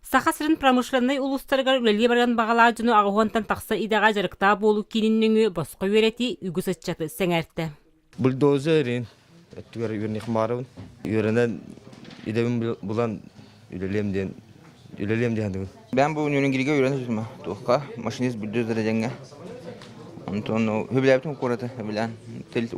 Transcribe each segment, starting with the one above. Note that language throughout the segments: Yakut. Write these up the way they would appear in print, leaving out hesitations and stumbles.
Саха сирин промышленнай улуустарыгар үлэлии барыан баҕалаах дьону аҕыһуонтан тахса идэҕэ дьарыктаах буолуу киинин нөҥүө босхо үөрэтии үгүс ыччаты сэҥээртэ. Бульдозер өттүгэр үөрэниэх баарыбын. Үөрэнэн идэбин булан үлэлиэм диэн үлэлиэм диэн саныыбын. Бэйэм бу Нюрингригэ үөрэнэ сылдьыма туохха машинист бульдозера диэҥҥэ. Онтон сөбүлээбитим куораты сөбүлээн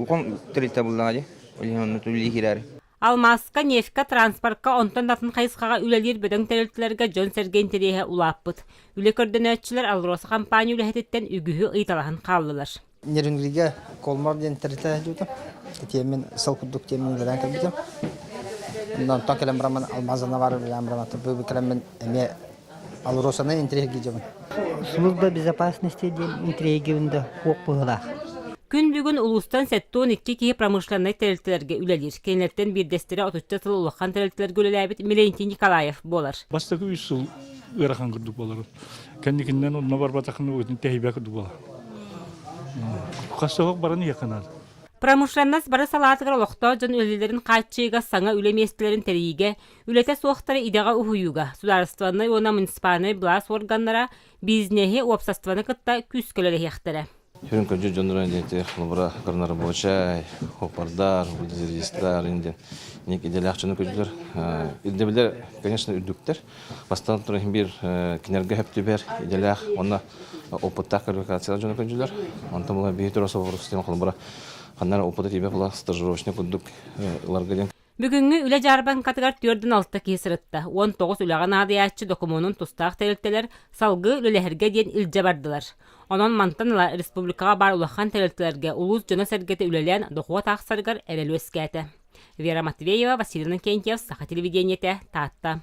ухон тэрилтэ буллаҕа дии. Ол иһин онно үлэлии киирээри. Алмааска, нефтька, транспортка онтон да атын хайысхаҕа үлэлиир бөдөҥ тэрилтэлэргэ дьон-сэргэ интэриэһэ улааппыт. Үлэ көрдөнөөччүлэр АЛРОСА компания үлэһититтэн үгүһү ыйыталаһан хааллылар. Нерюнгригэ Колмар диэн тэрилтэ сылдьыбытым. Тиэммин сыл курдук тиэммин үлэлээн кэлбитим. Онтон кэлэн бараммын алмаазана баар үлэлээн баран бу кэлэммин эмиэ АЛРОСАны интэриэһиргии Служба безопасности диэн интэриэһиргиибин да суох быһыылаах. Күн бүгүн улуустан 72 киһи промышленнай тэрилтэлэргэ үлэлиир. Кинилэртэн биирдэстэрэ отучча сыл улахан тэрилтэлэргэ үлэлээбит Милентий Николаев буолар. Бастакы үс сыл ыарахан курдук буолар. Кэнникиннэн онно барбатахына уутун тэһийбэт курдук буолар. Хас соһук баран иһиэххэ наада. Промышленность бары салаатыгар олохтоох дьон үлэлэрин хааччыйыыга саҥа үлэ миэстэлэрин тэрийиигэ, үлэтэ суохтары идэҕэ уһуйууга, судаарыстыбаннай уонна муниципальнай былаас уорганнара бизнеһи, уопсастыбаны кытта күүскэ үлэлэһиэхтэрэ. Сүрүн көрдьүт дьоннорун диэти холобура горнорабочай, хоппардар, бульдозеристар диэн ник идэлээх дьону көрдүлэр. Ирдэбиллэр, конечно, үрдүктэр. Бастатан туран иһин биир кинилэргэ сөп идэлээх уонна опыттаах квалификациялаах дьону көрдүлэр. Онтон була биһи тура соборус диэн холобура ханна эрэ опыта тиийбэт була стажировочный курдук ыларга диэн Бүгүҥҥү үлэ дьаарбаҥкатыгар 46 киһи сырытта. 19 үлэҕэ наадыйааччы докумуонун тустаах тэрилтэлэр салгыы үлэлэһэргэ диэн илдьэ бардылар. Онон мантан ыла республикаҕа баар улахан тэрилтэлэргэ улуус дьоно-сэргэтэ үлэлээн дохуот аахсарыгар эрэл үөскээтэ. Вера Матвеева, Василий Иннокентьев, Саха телевидениетэ, Таатта.